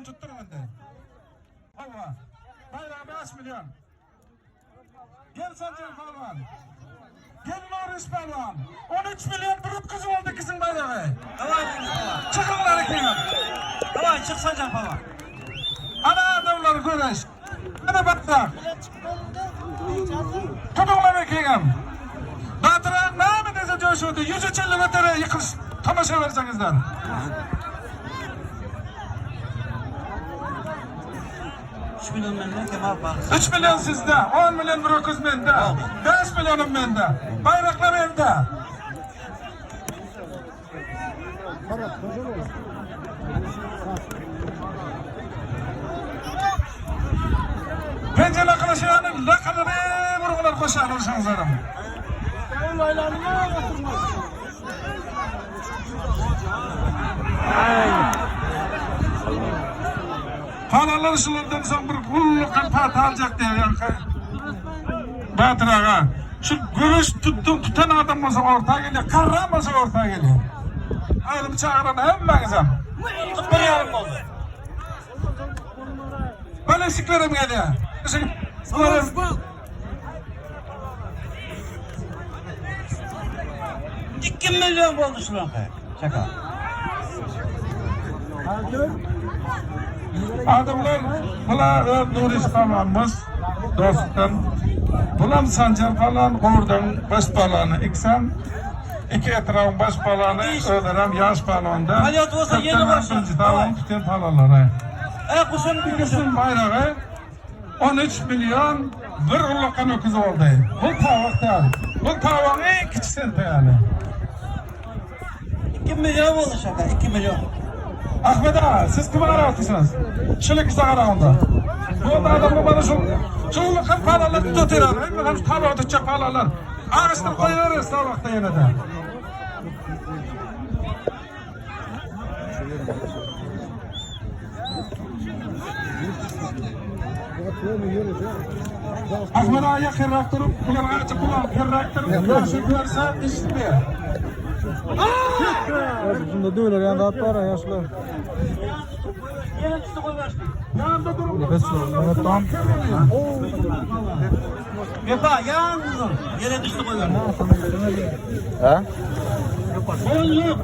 Goýun tutduryň indi. Hawa. Baýragy 5 million. Gel Sanjar Palwan. Gel Noriş Palwan. 13 million bir öküz boldy ikisiniň baýragy. Daway Nuriş Palwan. Çykyňlar ikiňiz. Daway çyk Sanjar Palwan. Ana adamlar göreş. Ana baýrak. Tutuňlar ikiňem. Batyra näme dese coşudy. 150 metre ýykylyş tomaşa berseňizler. 3 milyon menden Kemal Palwan. 3 milyon sizde, 10 milyon bir öküz mende, 5 milyonum mende. Bayraklar elde. Pencere kılıçlarının lakaları vurgular koşar oluşanlarım. Paralar şulardan soň bir gullukdan pata aljak diýýär ýaňky. Batyr aga, şu göreş tutdun tutan adam bolsa orta gelýär, karran bolsa orta gelýär. Aýlym çagyran hemmäňizem. 41 yarım oldu. Beleşiklerim gelýär. Işik- 2 milyon oldu şuranka. Şaka. Adamlar bula öz Nuriş palwanymyz dostum. Bulam Sanjar palwan Gurduň baş palwany. Iksem iki etrabyň baş palwany, özlerem ýaş palwanda. Alyat bolsa ýene başla. Birinji tabyň biten palwanlary. E kuşun İkisinin bayrağı 13 milyon bir ullakan öküz oldu. Bu tavuk değil. Bu tavuğun en küçük senti yani. 2 milyon oldu şaka. 2 milyon. Ahmet ağa siz kime qaratısınız? Şunu ikisi qarağında. Bu da adamı bana şu şu ullakan paralar tutuyor. Hem şu tavuğu tutacak paralar. Ağaçtan koyuyoruz tavukta yine de. Ahmet ağa yakınrak durup, bular ağacı kulağım kırrak durup, karşı görse işitmiyor. Bunda döwler ýa zat bar ýaşlar. Yere düştü koy başlıyor. Yanında durup, Nefes al, Mehmet tam. Vefa yalnız Yere düştü koy. Ha? Sorun yok.